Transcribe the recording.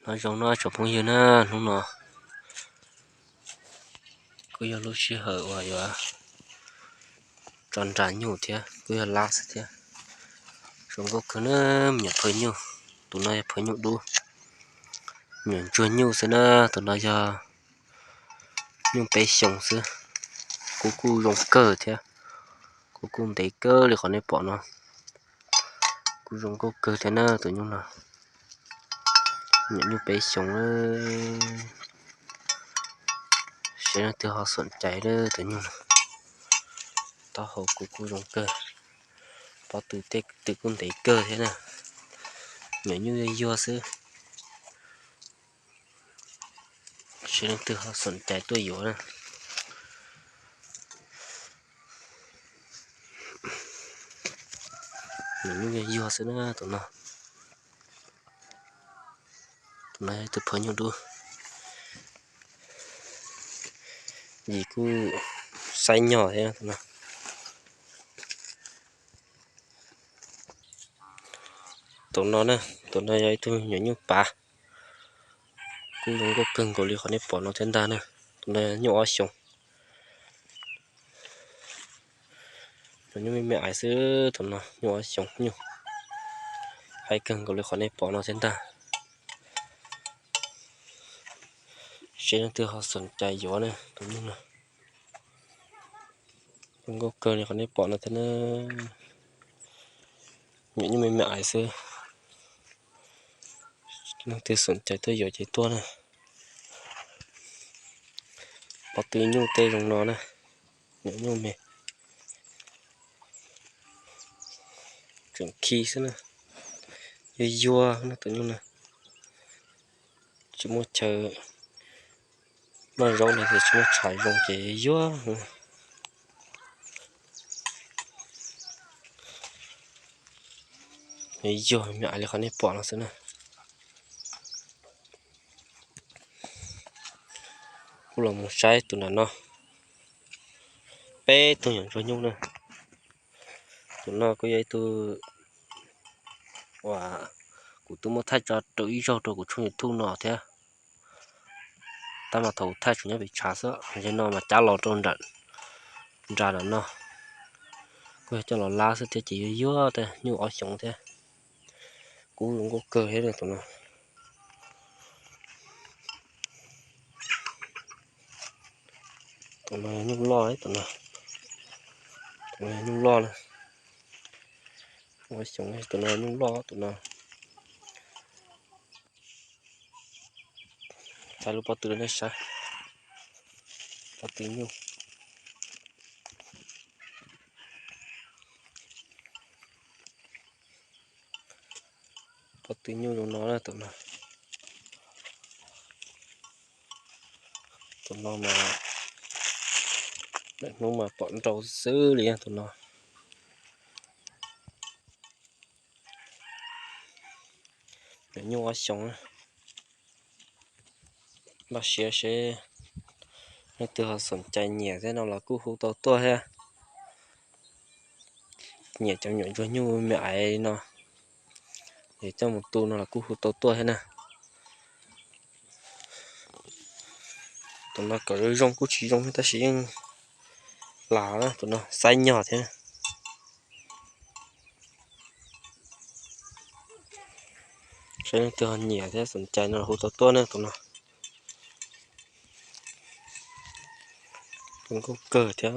Nyob zoo no tsoom phooj ywg na, hnub no kuj yog lub sij hawm uas yuav tso nra nyuj thiab kuj yog lab xwb thiab. Zoo nkauj kawg na, me nyuam phawj nyuj. Tus no yog phawj nyuj dub, me nyuam ntsuag nyuj xwb na. Tus no yog nyuj peb xyoos xwb. Kub kuj zoo kawg thiab, kub kuj ntev kawg li qhov nej pom no. Kuj zoo nkauj kawg thiab na tus nyuj no. Me nyuam nyuj peb xyoos, seb leej twg ho xoom cai tus nyuj no. Taub hau kub kuj zoo kawg, pob tw tej tw kuj ntev kawg thiab na. Me nyuam nyuj yuag yuag xwb, seb leej twg ho xoom cai tuaj yuav na. Me nyuam nyuj yuag yuag xwb na tus no. Tus no yog tus phawj nyuj dub, yim kuj saib nyog thiab tus no. Tus no na, tus no yog ib tug nyuam nyuj pav, kuj zoo nkauj kawg nkaus li qhov nej pom no thiab ntag na. Tus no nyuj ob xyoos, nyuj me me aiv xwb. Tus no nyuj ob xyoos nyuj, haib kawg nkaus li qhov nej pom no thiab ntag. Seb leej twg ho xoom cai yuav na tus nyuj no. Zoo nkauj kawg li qhov nej pom no thiab na. Me nyuam nyuj me me aiv xwb, leej twg xoom cai tuaj yuav ces tuaj na. Pob tw nyuj tej zoo no na, me nyuam nyuj me tseem khi xwb na. Yuag yuag na tus nyuj na, tsis muaj chaw noj zaub li ces tsis muaj tshav zoo ces yuag. Yuag me me aiv li qhov nej pom no xwb na. Kuj los mus saib tus nram no, peb tug nyuam ntsuag nyuj na. Tus no kuj yog ib tug uas kuv twb muab thaij tso rau ib zaug rau kuv tshooj YouTube no thiab. Tab mas thaum kuv thaij tsuas nyob pem tshav xwb, zaum no mas cab los rau nram nram no, kuj yog coj los lab xwb thiab ces yuag yuag, nyuj ob xyoos thiab. Kub zoo nkauj kawg thiab tus no. Tus no nyuj loj, tus no, tus no nyuj loj na. Ua xyoo tus no nyuj loj tus no. Thaij lub pob tw rau nej saib. Pob tw nyuj. Pob tw nyuj zoo no na tus no. Tus no mas lawm hnub mas pom nrau xwb li tus no. Nyuj ob xyoos, npaj siab seb leej twg ho xoom cai nyiam thiab no los kuj hu tau tuaj thiab. Nyiam cov nyuam ntsuag nyuj me aiv no, es coj mus tu no los kuj hu tau tuaj thiab na. Tus no kom zoo zoo kuj tsis zoo tab sis yeej lam na, tus no xaib nyog thiab. Seb leej twg ho nyiam thiab xoom cai no los hu tau tuaj na tus no. Tus nkauj kawg thiab.